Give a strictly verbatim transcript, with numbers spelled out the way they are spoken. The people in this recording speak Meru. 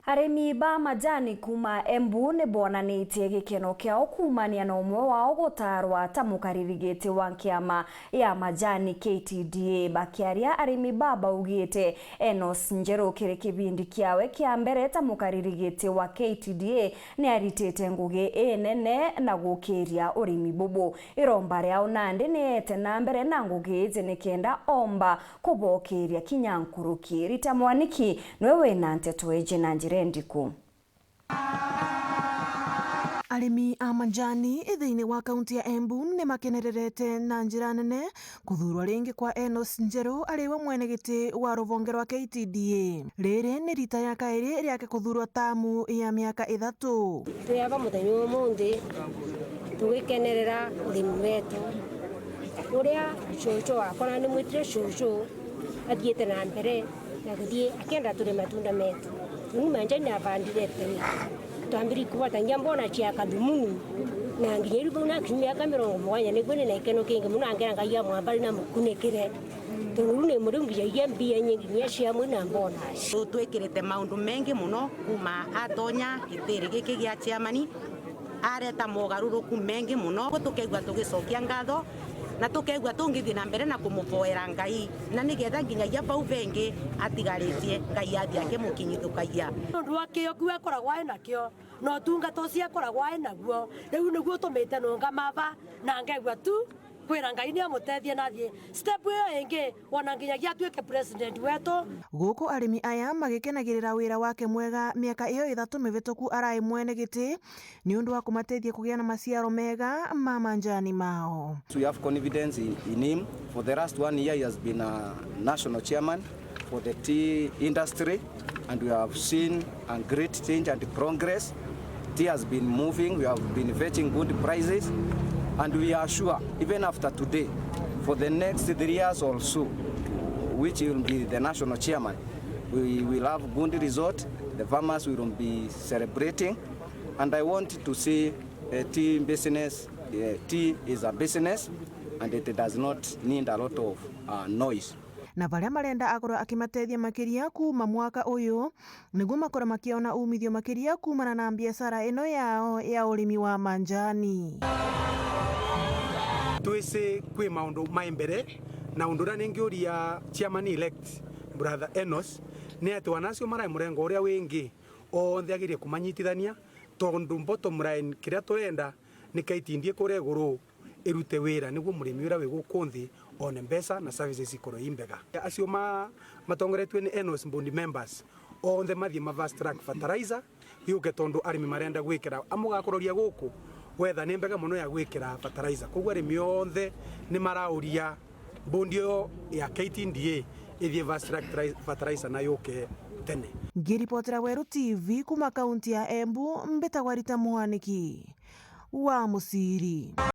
Arimi ba majani kuuma Embu ni boonanitie gikeno kiao kuumania na umwe wao gutaarwa ta mukariri giti wa nkiama ya majani K T D A. Bakiaria, arimi ba baugite Enos Njeru kiri kibindi kiawe kia mbere ta mukariri giti wa K T D A ni aritite ngugi inene na gukiria urimi bubu. Iromba riao nandi ni eete na mbere na ngugi iji nikenda omba kubokiria kinya nkuruki. Rita Mwaniki niwe wina nteto iji na njira indiku. Arimi a majani thiini wa kaunti ya Embu ni makenererete na njira nene kuthuurwa ringi kwa Enos Njeru ari we mwene giti wa ruvonge rwa K T D A. Riri ni rita ya kairi riake kuthuurwa tamu ya miaka ithatu. Twi aba muthenya umunthi tugikenerera urimi wetu, uria cucu wakwa, na nimwitire cucu athiite na mbere na kuthii akienda turi matunda metu. Uni manjani nabandire tene, twambirie kubotangia mbona cia kathumuni, na nginya riu bau nakinyia miaka mirongo mugwanja, niguo ni na ikeno kingi mono, angera Ngai amwambari na mukunikire, tondu riu ni muriu nginyagia mbia nyingi nginya cia mwiri na mbona. Tutwikirite maundu mengi mono kuuma atonya gitiri giki gia chairman, areta mogaruruku mengi mono, tukeigua tugicokia ngatho na tukeigua tungithii na mbere na kumuvoera Ngai, na nigetha nginyagia bau bengi atigaritie, Ngai athii akimukinyithukagia. Nondu wa kio kiu akoragwa e nakio, na utungata ucio akoragwa e naguo, riu niguo utumite nungama aba na ngeigua tu kwira Ngai ni amutethie na athii step iyo ingi, wona nginyagia atuike president wetu. Guku arimi aya magikenagirira wira wake mwega miaka iyo ithatu mivituku arai mwene giti, ni undu wa kumatethia kugia na maciaro mega ma manjani mao. We have confidence in, in him. For the last one year, he has been a national chairman for the tea industry, and we have seen a great change and progress. Tea has been moving, we have been fetching good prices, and we are sure, even after today, for the next three years or so, which he will be the national chairman, we will have good result. The farmers will be celebrating, and I want to say, uh, tea business, uh, tea is a business, and it does not need a lot of, uh, noise. Na baria marenda akorwe akimatethia makiria kuuma mwaka uyu, niguo makorwe makiona umithio makiria kuumana na biashara ino yao ya urimi wa manjani. Twisi kwi maundu mai mbere, na undu uria ningiuria chairman elect, brother Enos, ni ati wana acio marai murengo uria wingi, onthe agerie kumanyitithania, tondu bottom line kiria turenda ni K T D A kuria iguru irute wira niguo murimi uria wi guku nthi one mbeca na services ikorwe i mbega. Acio ma-, matongoretue ni Enos board members, onthe mathie ma fast track fertilizer yuke, tondu arimi marenda gwikira, amu ugakuroria guku, weather ni mbega mono ya gwikira fertilizer. Koguo arimi onthe ni marauria board iyo ya K T D A ithie fast track tri-, fertilizer na yuke tene. Ngiripotera Weru T V kuuma kaunti ya Embu, mbitagwa Rita Mwaniki wa Muciri.